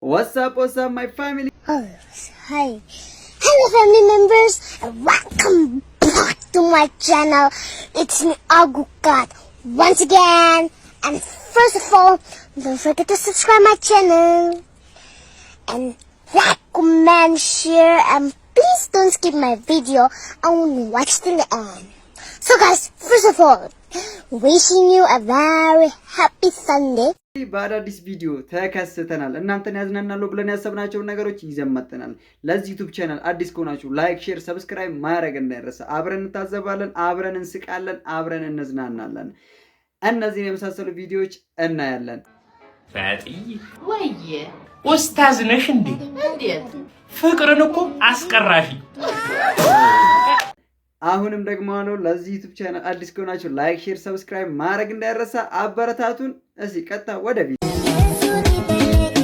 What's up, what's up, my family? Oh, hi. Hello, family members, and welcome back to my channel. It's me, Agukat, once again. And first of all, don't forget to subscribe my channel. And like, comment, share, and please don't skip my video and watch till the end. So guys, first of all, wishing you a very happy Sunday. በአዳዲስ ቪዲዮ ተከስተናል። እናንተን ያዝናናሉ ብለን ያሰብናቸውን ነገሮች ይዘን መጥተናል። ለዚህ YouTube channel አዲስ ከሆናችሁ like፣ share፣ subscribe ማድረግ እንዳይረሳ። አብረን እንታዘባለን፣ አብረን እንስቃለን፣ አብረን እንዝናናለን። እነዚህን የመሳሰሉ ቪዲዮዎች እናያለን። ፈጥይ። ወየ። ኡስታዝ ነሽ እንዴ? እንዴት? ፍቅርን እኮ አስቀራፊ። አሁንም ደግሞ አለው ለዚህ YouTube channel አዲስ ከሆናችሁ like፣ share፣ subscribe ማድረግ እንዳይረሳ። አበረታቱን። እስኪ ቀጥታ ወደ ቪዲዮ። Yesu nipeleke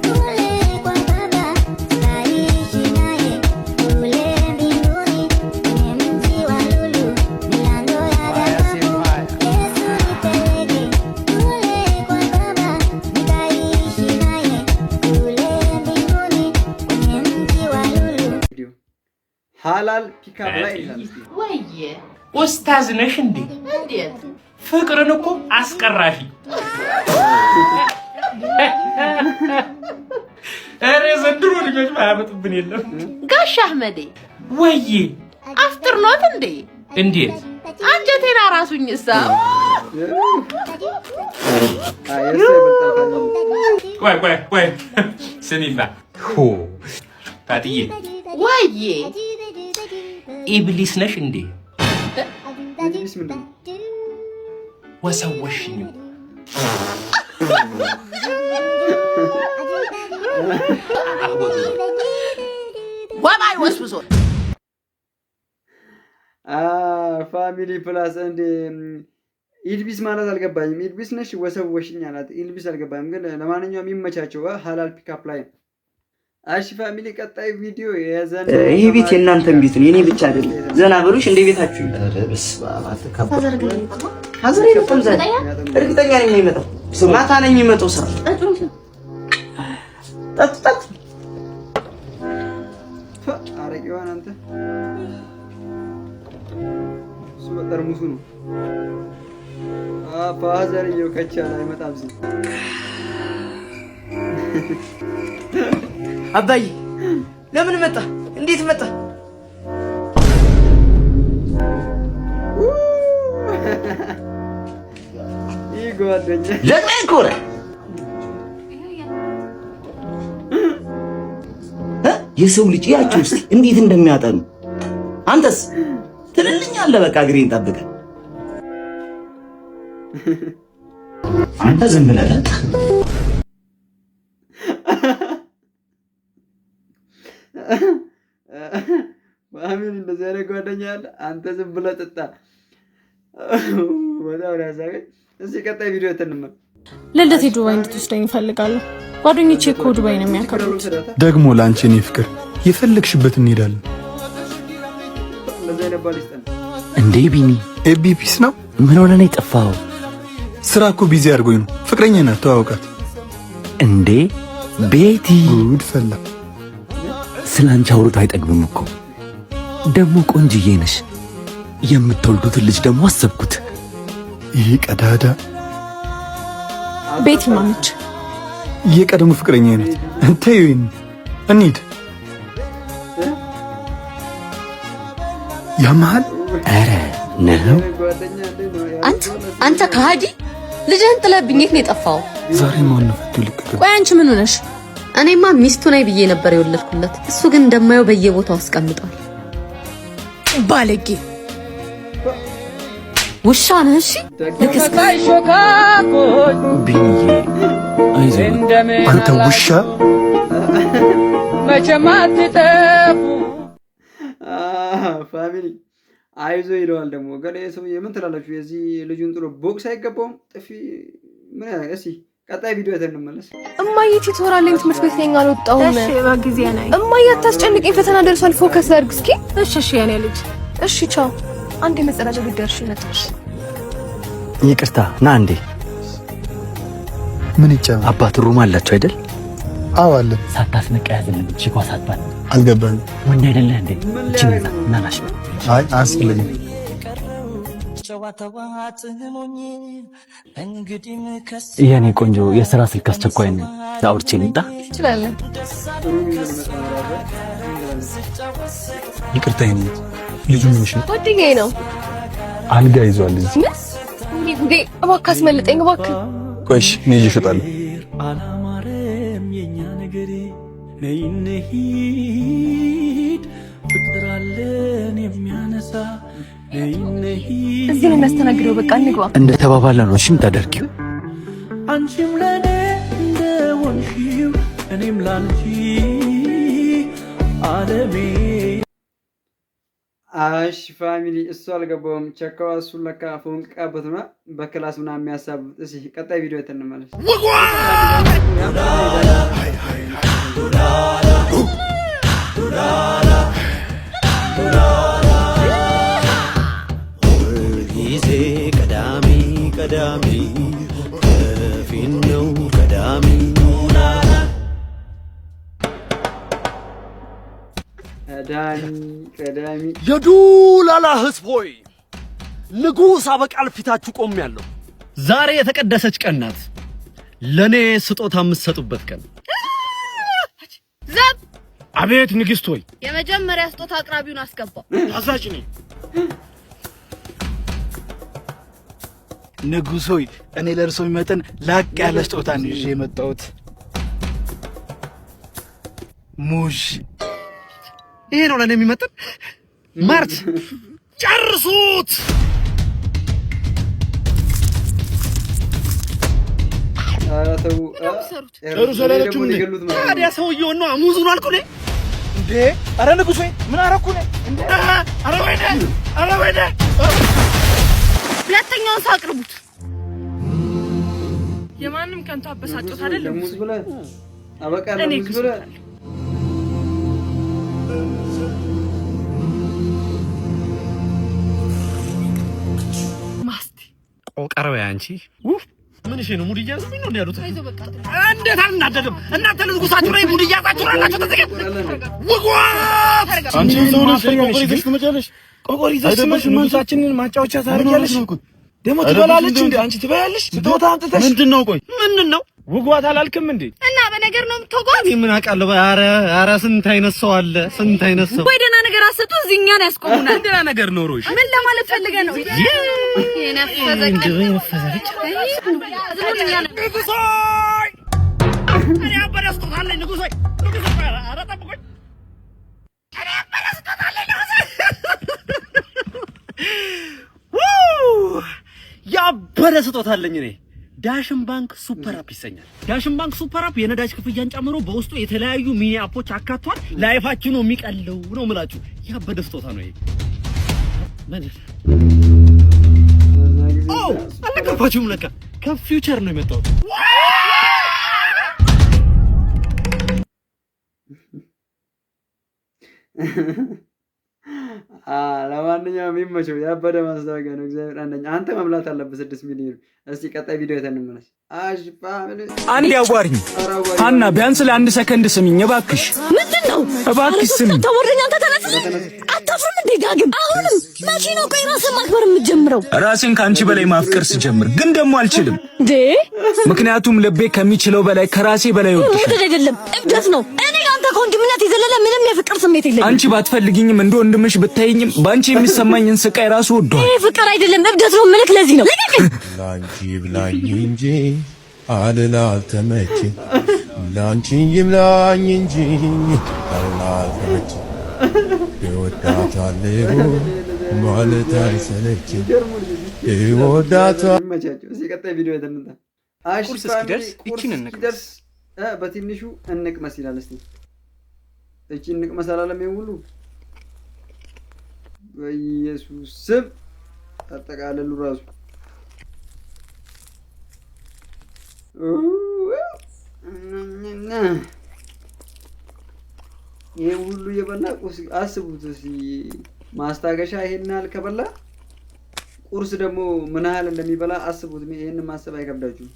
kule kwa Baba, nikaishi naye kule mbinguni, kwenye mji wa lulu, milango ya dhahabu. Yesu nipeleke kule kwa Baba, nikaishi naye kule mbinguni, kwenye mji wa lulu. ቪዲዮ ሀላል pickup line ይላል። እስኪ። ወየ። ኡስታዝ ነሽ እንዴ? እንዴት? ፍቅርን እኮ አስቀራፊ። ኧረ ዘንድሮ ልጆች ማያመጡብን የለም። ጋሽ አህመዴ። ወዬ። አፍጥር ኖት እንዴ? እንዴት? አንጀቴን አራሱኝ እሳ። አይ፣ የእሱ ይበልጣል family። ቆይ ቆይ ቆይ፣ ስሚማ ሆ ፋጥዬ። ወዬ። ኢብሊስ ነሽ እንዴ? ኢብሊስ ምንድን ነው? ወሰወሽኝ። ወባይ ወስብሶ። Family plus እንደ ኢልቢስ ማለት አልገባኝም። ኢልቢስ ነሽ ወሰወሽኝ አላት። ኢልቢስ አልገባኝም፣ ግን ለማንኛውም ይመቻቸው። ሀላል pickup line። እሺ family፣ ቀጣይ ቪዲዮ የዘን ይሄ ቤት የእናንተን ቤት ነው፣ የኔ ብቻ አይደለም። ዘና በሉሽ፣ እንደ ቤታችሁ። Father አይመጣም ዛሬ፣ እርግጠኛ ነኝ የሚመጣው ማታ ነው የሚመጣው። ስራ ጠጡ ጠጡ። አረቂዋን አንተ እሱ በጠርሙሱ ነው። Father የው ከቻለ አይመጣም ሲል። አባዬ ለምን መጣ? እንዴት መጣ? ይህ ጓደኛ ጀግና እኮ ነህ። የሰው ልጅ ያቸው እስቲ እንዴት እንደሚያጠኑ። አንተስ ትልልኛለህ። በቃ እግሬን ጠብቀህ አንተ ዝም ብለህ ጠጣ። Family፣ እንደዚህ አይነት ጓደኛ አለ። አንተ ዝም ብለህ ጠጣ። በጣም ነው ያሳቀኝ። እስኪ ቀጣይ ቪዲዮ እንመር። ልደቴ ዱባይ እንድትወስደኝ እፈልጋለሁ። ጓደኞቼ እኮ ዱባይ ነው የሚያከብሩት። ደግሞ ለአንቺ እኔ ፍቅር የፈለግሽበት እንሄዳለን። እንደዚህ አይነት ባል ይስጠን። እንዴ ቢኒ። ኤቢ፣ peace ነው። ምን ሆነ ነው የጠፋኸው? ስራ እኮ busy አድርጎኝ ነው። ፍቅረኛ ናት፣ ተዋወቃት። እንዴ ቤቲ። ጉድ ፈላ። ስለ አንቺ አውርቶ አይጠግብም እኮ። ደግሞ ቆንጅዬ ነሽ። የምትወልዱትን ልጅ ደግሞ አሰብኩት። ይህ ቀዳዳ። ቤቲ ማነች? የቀድሞ ፍቅረኛ ናት። ተይው፣ እንሂድ። ያመሃል። ኧረ ነው። ጓደኛ አለኝ ነው። አንተ አንተ ከሃዲ፣ ልጅህን ጥለህብኝ የት ነው የጠፋው? ዛሬ ማን ነው ፈቶ ልቀቅ? ቆይ አንቺ ምን ሆነሽ? እኔማ ሚስቱ ነኝ ብዬ ነበር የወለድኩለት። እሱ ግን እንደማየው በየቦታው አስቀምጧል። ባለጌ። ውሻ ነህ። እሺ ልክስክስ። ቢኒዬ አይዞህ። አንተ ውሻ። Family፣ አይዞ ይለዋል ደግሞ። ገለ ሰውዬ ምን ትላላችሁ? የዚህ ልጁን ጥሎ ቦክስ አይገባውም? ጥፊ ምን እስኪ ቀጣይ ቪዲዮ አይተን እንመለስ። እማዬ፣ tutorial አለኝ፣ ትምህርት ቤት ነኝ፣ አልወጣሁም። እሺ በጊዜ ነይ። እማዬ አታስጨንቅኝ፣ ፈተና ደርሷል። Focus ላድርግ እስኪ። እሺ የኔ ልጅ። እሺ ቻው። አንድ የመጸዳጃ ቤት ደርሼ መጣሽ። ይቅርታ፣ ና እንዴ። ምን ይጫወት? አባት room አላቸው አይደል? አዎ አለ። ሳታስነቃ ያዝልን። ቺኳ ሳትባል። አልገባኝም። ወንድ አይደለህ እንዴ? ምን እችን ሊያደርግ ያዛ ነው? ናናሽ። አይ አያስፈልግም። የኔ ቆንጆ፣ የስራ ስልክ አስቸኳይ ነው። አውርቼ ልምጣ። እንችላለን። ጥሩ ይዞ ሊመጣ ነው ራሱ። ይቅርታ የኔ፣ ልጁ ምንሽ ነው? ጓደኛዬ ነው። አልጋ ይዟል እዚህ። ምን? ወይኔ ጉዴ! እባክህ አስመልጠኝ እባክህ። ቆይ እሺ፣ እኔ ይዤሽ እወጣለሁ። አላማረም የኛ ነገር፣ ነይ እንሂድ፣ ፍቅር አለን የሚያነሳ፣ ነይ እንሂድ። እዚህ ነው የሚያስተናግደው። በቃ እንግባ። እንደ ተባባለ ነው እሺ የምታደርጊው። አንቺም ለኔ እንደሆንሽው እኔም ላንቺ አለሜ። አሽ family፣ እሱ አልገባውም። ቸካዋ እሱን ለካ ፎንቃበት ነው በ class ምናምን የሚያሳብጥ። እስኪ ቀጣይ ቪዲዮ እንመለስ። ጊዜ ቀዳሚ ቀዳሚ ከፊት ነው ቀዳሚ። ቀዳሚ ቀዳሚ። የዱላላ ህዝብ ሆይ፣ ንጉሥ አበቃል ፊታችሁ ቆሜያለሁ። ዛሬ የተቀደሰች ቀን ናት። ለኔ ስጦታ የምትሰጡበት ቀን። ዘብ! አቤት ንግሥት ሆይ። የመጀመሪያ ስጦታ አቅራቢውን አስገባው። ታዛዥ ነኝ። ንጉሥ ሆይ፣ እኔ ለእርሶ የሚመጥን ላቅ ያለ ስጦታ ነው ይዤ የመጣሁት። ሙዝ። ይሄ ነው ለኔ የሚመጥን። ማርች ጨርሱት። ኧረ ተው። ጨርሱ አላለችም እንዴ? ሊገሉት መሰለኝ። ታዲያ ሰውየውን ነው ሙዙን አልኩ እኔ። እንዴ! ኧረ ንጉሥ ሆይ፣ ምን አደረኩ እኔ? እንዴ! ኧረ ወይኔ! ኧረ ወይኔ! ሁለተኛውን ሰው አቅርቡት። የማንም ከንቱ አበሳጮት አይደለም። ለሙዝ ብለህ አበቃ። እኔ ለሙዝ ብለህ ማስቲ። ቆቀረው አንቺ ምን እሺ ነው? Mood እያያዙብኝ ነው እንዴ ያሉት? አይዞህ በቃ። እንዴት አልናደድም? እናንተ ንጉሳችሁ ላይ mood እያያዛችሁ አላችሁ። ተዘጋ ውጓት። አንቺ ሰው ነሽ፣ ቆቆር ይዘሽ ትመጫለሽ። ቆቆር ይዘሽ ትመጪ ንጉሳችንን ማጫወቻ ታደርጊያለሽ። ደግሞ ትበላለች እንዴ? አንቺ ትበያለሽ? ስጦታ አምጥተሽ ምንድን ነው? ቆይ ምንድን ነው? ውጓት አላልክም እንዴ? እና በነገር ነው የምትወጓት? እኔ ምን አውቃለሁ? ኧረ ኧረ ስንት አይነት ሰው አለ፣ ስንት አይነት ሰው። ወይ ደህና ነገር አሰጡ፣ እዚህ እኛን ያስቆሙናል። ደህና ነገር ኖሮሽ ምን ለማለት ፈልገህ ነው? የነፈዘ ቀን። ንጉሥ ሆይ፣ እኔ ያበደ ስጦታ አለኝ። ንጉሥ ሆይ፣ ንጉሥ ሆይ፣ ኧረ ጠብቁኝ። እኔ ያበደ ስጦታ አለኝ። ንጉሥ ሆይ፣ ያበደ ስጦታ አለኝ እኔ። ዳሽን ባንክ Super App ይሰኛል። ዳሽን ባንክ Super App የነዳጅ ክፍያን ጨምሮ በውስጡ የተለያዩ mini app ኦች አካቷል። Life ኣችሁ ነው የሚቀለው ነው የምላችሁ። ያበደ ስጦታ ነው ይሄ። ምን? በዛ ጊዜ ኦ አልነገርኳችሁም ለካ ከ future ነው የመጣሁት። ለማንኛውም ይመቸው። ያበደ ማስታወቂያ ነው። እግዚአብሔር አንደኛ። አንተ መብላት አለብህ 6 ሚሊዮን። እስቲ ቀጣይ ቪዲዮ አይተን እንመለስ። አሽ family። አንድ ያዋሪኝ ሀና፣ ቢያንስ ለአንድ ሰከንድ ስሚኝ እባክሽ። ምንድን ነው? እባክሽ ስሚኝ። ተወረኛ አንተ ተነስ። አታፍርም እንዴ ዳግም? አሁንም መቼ ነው ቆይ ራስን ማክበር የምትጀምረው? ራሴን ከአንቺ በላይ ማፍቀር ስጀምር ግን ደግሞ አልችልም። እንዴ? ምክንያቱም ልቤ ከሚችለው በላይ ከራሴ በላይ ይወድሻል። መውደድ አይደለም እብደት ነው። እኔ አንተ ከወንድምነት የዘለለ ምንም የፍቅር ስሜት የለኝም። አንቺ ባትፈልጊኝም እንደ ወንድምሽ ብታይኝም በአንቺ የሚሰማኝን ስቃይ ራሱ ወዷል። ይሄ ፍቅር አይደለም እብደት ነው። ምልክ ለዚህ ነው። ልቀቀኝ። ላንቺ ይብላኝ እንጂ አልል አልተመቸኝ፣ ላንቺ ይብላኝ እንጂ አልል አልተመቸኝ፣ እወዳታለሁ ማለት አይሰለችኝ፣ እወዳታለሁ። ይመቻቸው። እስኪ ቀጣይ ቪዲዮ አይተን እንምጣ። አሽ ቁርስ family፣ እስኪደርስ ቁርስ ይቺን እንቅመስ። እስኪደርስ በትንሹ እንቅመስ ይላል። እስቲ እቺ እንቅመስ አላለም? ይሄን ሁሉ በኢየሱስ ስም አጠቃለሉ ራሱ። ይሄ ሁሉ እየበላ ቁርስ አስቡት እስኪ። ማስታገሻ ይሄን ያህል ከበላ ቁርስ ደግሞ ምን ያህል እንደሚበላ አስቡት። ይሄንን ማሰብ አይከብዳችሁም።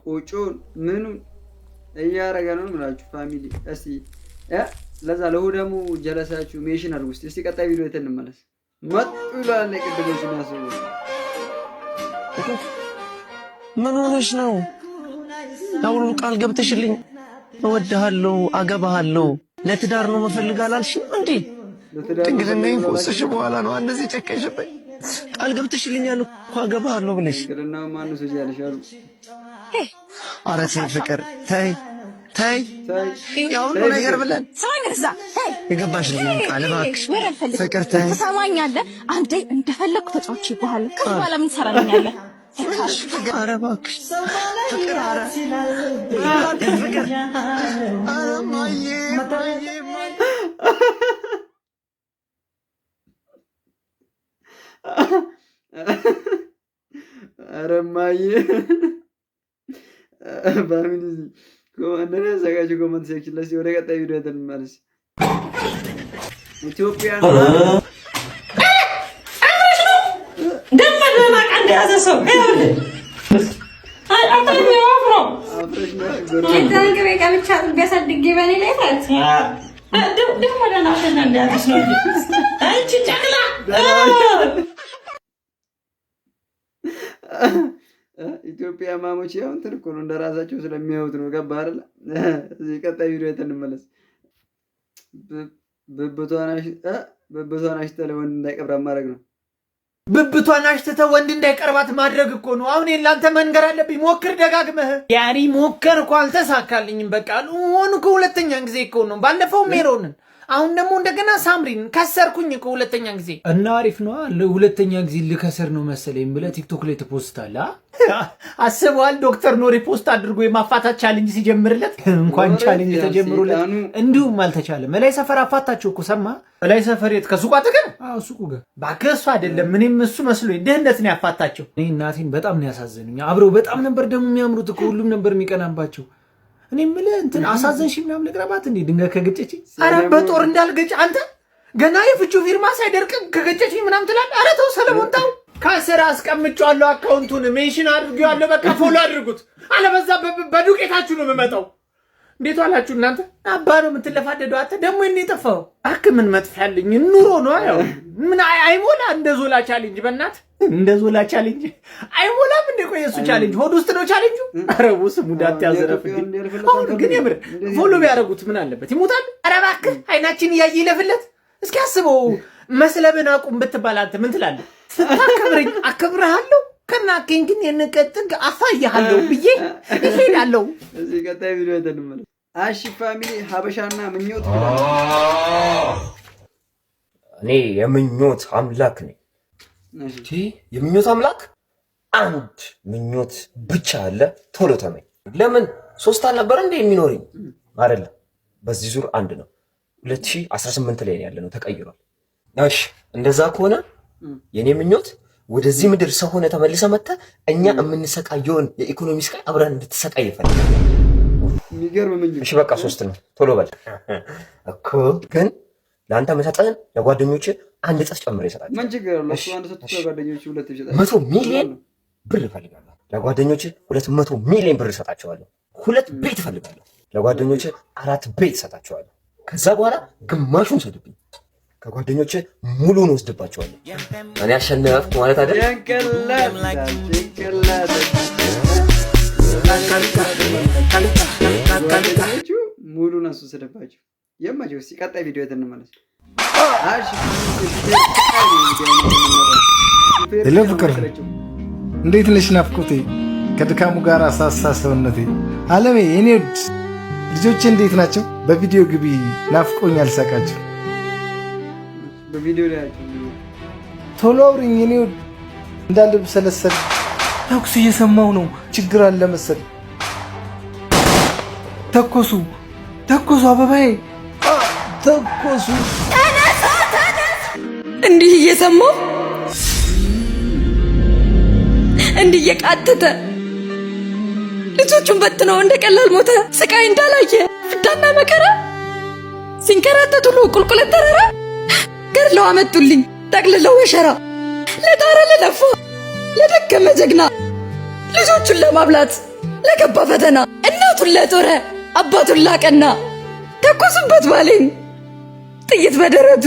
ቆጮን ምኑን እያረገ ነው ምላችሁ family። እስቲ ለዛ ለሁ ደግሞ ጀለሳችሁ ሜሽን አድርጉ እስቲ። እስቲ ቀጣይ ቪዲዮ አይተን እንመለስ። መጡ ይላል የቅድሞች የሚያስቡ። ምን ሆነሽ ነው? ያሁሉ ቃል ገብተሽልኝ እወድሃለሁ፣ አገባሃለሁ፣ ለትዳር ነው መፈልግ አላልሽም እንዴ? ድንግልናዬን ከወሰድሽ በኋላ ነው እንደዚህ ጨከንሽብኝ። ቃል ገብተሽልኛል እኮ አገባሃለሁ ብለሽ። ድንግልናው ማነው ሰው ያለሽ አሉ። ኧረ ተይ ፍቅር፣ ተይ ተይ፣ ያ ሁሉ ነገር ብለን የገባሽልኝ ቃል እባክሽ ፍቅር ተይ። ትሰማኛለህ? አንዴ እንደፈለግኩ ተጫውቼብሃለሁ። ከዚህ በኋላ ምን ትሰራልኛለህ? ኧረ እባክሽ ፍቅር፣ ኧረ ፍቅር፣ ኧረ እማዬ እማዬ። ኧረ እማዬ family እንደኔ ያዘጋጁ comment section ላይ። ወደ ቀጣይ ቪዲዮ እንመለስ። ኢትዮጵያ ደሞ ደህና ዕቃ እንደያዘ ሰው ይኸውልህ፣ የዛን ቅቤ ቀብቻ አጥቤ አሳድጌ በእኔ ላይ ታት ደግሞ ደህና አሸና እንደያዘች ነው አንቺ ጨቅላ። ኢትዮጵያ ማሞች ያው እንትን እኮ ነው እንደራሳቸው ስለሚያዩት ነው። ገባህ አይደለ? እዚህ ቀጣይ ቪዲዮ አይተን እንመለስ። ብብቷን አሽተህ ለወንድ እንዳይቀብራት ማድረግ ነው። ብብቷን አሽትተህ ወንድ እንዳይቀርባት ማድረግ እኮ ነው። አሁን ይሄን ላንተ መንገር አለብኝ። ሞክር ደጋግመህ። ያሪ ሞከር እኮ አልተሳካልኝም። በቃ ሆን እኮ ሁለተኛ ጊዜ እኮ ነው። ባለፈው ሜሮንን፣ አሁን ደግሞ እንደገና ሳምሪን ከሰርኩኝ እኮ ሁለተኛ ጊዜ። እና አሪፍ ነዋ። ሁለተኛ ጊዜ ልከሰር ነው መሰለኝ ብለህ ቲክቶክ ላይ ትፖስታለህ። አስበዋል። ዶክተር ኖሪ post አድርጎ የማፋታት challenge ሲጀምርለት እንኳን challenge ተጀምሮለት እንዲሁም አልተቻለም። እላይ ሰፈር አፋታቸው እኮ ሰማ። እላይ ሰፈር የት? ከሱቁ አጠገብ? አዎ ሱቁ ጋር። እባክህ እሱ አይደለም፣ እኔም እሱ መስሎኝ ድህነት ነው ያፋታቸው። እኔ እናቴን በጣም ነው ያሳዘኑኝ። አብረው በጣም ነበር ደግሞ የሚያምሩት እኮ፣ ሁሉም ነበር የሚቀናባቸው። እኔ የምልህ እንትን አሳዘንሽ ምናምን ልቅረባት እንዴ ድንገት ከገጨች? ኧረ በጦር እንዳልገጭ አንተ፣ ገና የፍቹ ፊርማ ሳይደርቅም ከገጨችኝ ምናምን ትላለህ። ኧረ ተው ሰለሞን ተው። ከስር አስቀምጬዋለሁ፣ account ኡን mention አድርጌዋለሁ። በቃ follow አድርጉት፣ አለበዛ በዱቄታችሁ ነው የምመጣው። እንዴት ዋላችሁ እናንተ? አባ ነው የምትለፋደደው አንተ ደግሞ የኔ የጠፋው እባክህ። ምን መጥፊያ አለኝ? ኑሮ ነው ያው። ምን አይሞላ እንደ ዞላ challenge፣ በእናትህ እንደ ዞላ challenge አይሞላም። እንደ ቆይ የእሱ challenge ሆድ ውስጥ ነው ቻሌንጁ። ኧረ ስሙ እንዳት ያዘረፍ። አሁን ግን የምር follow ቢያደርጉት ምን አለበት? ይሞታል። ኧረ እባክህ አይናችን እያየ ይለፍለት። እስኪ አስበው፣ መስለብን አቁም ብትባል አንተ ምን ትላለህ? ስታከብረኝ አከብረሃለሁ፣ ከናከኝ ግን የንቀጥግ አሳያለሁ ብዬ እሄዳለሁ። እዚህ ቀጣይ ቪዲዮ እንመለስ። እሺ family፣ ሀበሻና ምኞት ይላል። እኔ የምኞት አምላክ ነኝ። የምኞት አምላክ አንድ ምኞት ብቻ አለ። ቶሎ ተመኝ። ለምን ሶስት አልነበረ እንደ የሚኖረኝ አይደለም። በዚህ ዙር አንድ ነው። 2018 ላይ ያለ ነው፣ ተቀይሯል። እሺ እንደዛ ከሆነ የኔ ምኞት ወደዚህ ምድር ሰው ሆነ ተመልሰ መጥተህ እኛ የምንሰቃየውን የኢኮኖሚ ስቃይ አብረን እንድትሰቃይ ይፈልጋል። የሚገርም ምኞት። እሺ በቃ ሶስት ነው። ቶሎ በል እኮ ግን ለአንተ መሰጠህን ለጓደኞች አንድ እጥፍ ጨምሬ እሰጣለሁ። ምን ችግር አለው? እሱ አንድ ሰጥቶ ለጓደኞቹ ሁለት ይሰጣል። 100 ሚሊዮን ብር እፈልጋለሁ። ለጓደኞች 200 ሚሊዮን ብር እሰጣቸዋለሁ። ሁለት ቤት እፈልጋለሁ። ለጓደኞች አራት ቤት እሰጣቸዋለሁ። ከዛ በኋላ ግማሹን ውሰድብኝ፣ ከጓደኞች ሙሉን ወስድባቸዋለሁ። እኔ አሸነፍኩ ማለት አይደል? ጭንቅላት ጭንቅላት ጓደኞቹ ሙሉን አስወሰደባቸው። የማቸው እስኪ ቀጣይ ቪዲዮ እንመለስ። እሺ Hello ፍቅር፣ እንዴት ነሽ? ናፍቆቴ ከድካሙ ጋር አሳሳ ሰውነቴ። አለሜ የኔ ውድ፣ ልጆቼ እንዴት ናቸው? በቪዲዮ ግቢ፣ ናፍቆኛል ሳቃቸው። በቪዲዮ ላይ ያቸው። ቶሎ አውሪኝ የኔ ውድ፣ እንዳልብሰለሰል። ተኩስ እየሰማሁ ነው፣ ችግር አለ መሰል። ተኮሱ ተኮሱ፣ አበባዬ ተኮሱ። እንዲህ እየሰማሁ እንዲህ እየቃተተ ልጆቹን በትነው እንደ ቀላል ሞተ። ስቃይ እንዳላየ ፍዳና መከራ ሲንከራተት ሁሉ ቁልቁለት ተራራ ገድለው አመጡልኝ ጠቅልለው በሸራ። ለጣረ ለለፋ ለደከመ ጀግና ልጆቹን ለማብላት ለገባ ፈተና እናቱን ለጦረ አባቱን ላቀና ተኮሱበት ባሌን ጥይት በደረቱ።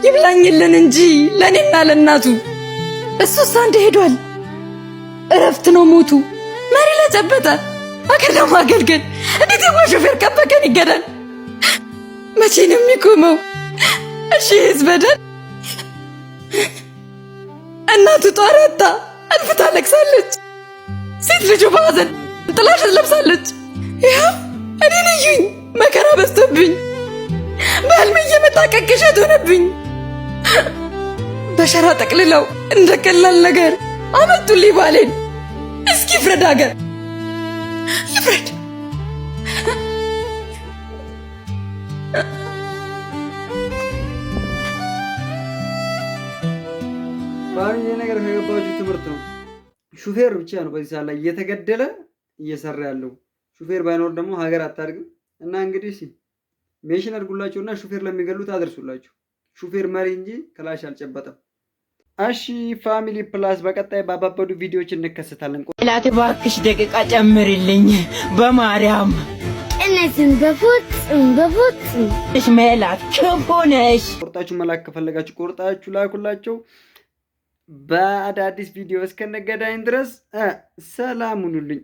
ይብላኝልን እንጂ ለእኔና ለእናቱ። እሱስ አንድ ሄዷል፣ እረፍት ነው ሞቱ። መሪ ለጨበጠ አገር ለማገልገል እንዴት የዋ ሾፌር ቀን በቀን ይገዳል? መቼ ነው የሚቆመው? እሺ ህዝብ በደል። እናቱ ጧሪ አጥታ እልፍ ታለቅሳለች። ሴት ልጁ በሐዘን ጥላሸት ለብሳለች። ይኸው እኔን እዩኝ፣ መከራ በዝቶብኝ በህልሜ እየመጣ ቀቅሸት ሆነብኝ። በሸራ ጠቅልለው እንደ ቀላል ነገር አመጡልኝ ባሌን። እስኪ ፍረድ አገር ይፍረድ። ባሚ ይሄ ነገር ከገባችሁ ትምህርት ነው። ሹፌር ብቻ ነው በዚህ ሰዓት ላይ እየተገደለ እየሰራ ያለው። ሹፌር ባይኖር ደግሞ ሀገር አታድግም። እና እንግዲህ ሲ ሜሽን አድርጉላቸው እና ሹፌር ለሚገሉት አድርሱላቸው። ሹፌር መሪ እንጂ ክላሽ አልጨበጠም። እሺ ፋሚሊ ፕላስ በቀጣይ ባባበዱ ቪዲዮዎች እንከሰታለን። ላት እባክሽ ደቂቃ ጨምርልኝ በማርያም። እነዚህም በፍጹም በፍጹም። እሽ ሜላት ክፉ ነሽ። ቆርጣችሁ መላክ ከፈለጋችሁ ቆርጣችሁ ላኩላቸው። በአዳዲስ ቪዲዮ እስከነገዳኝ ድረስ ሰላም ሁኑልኝ።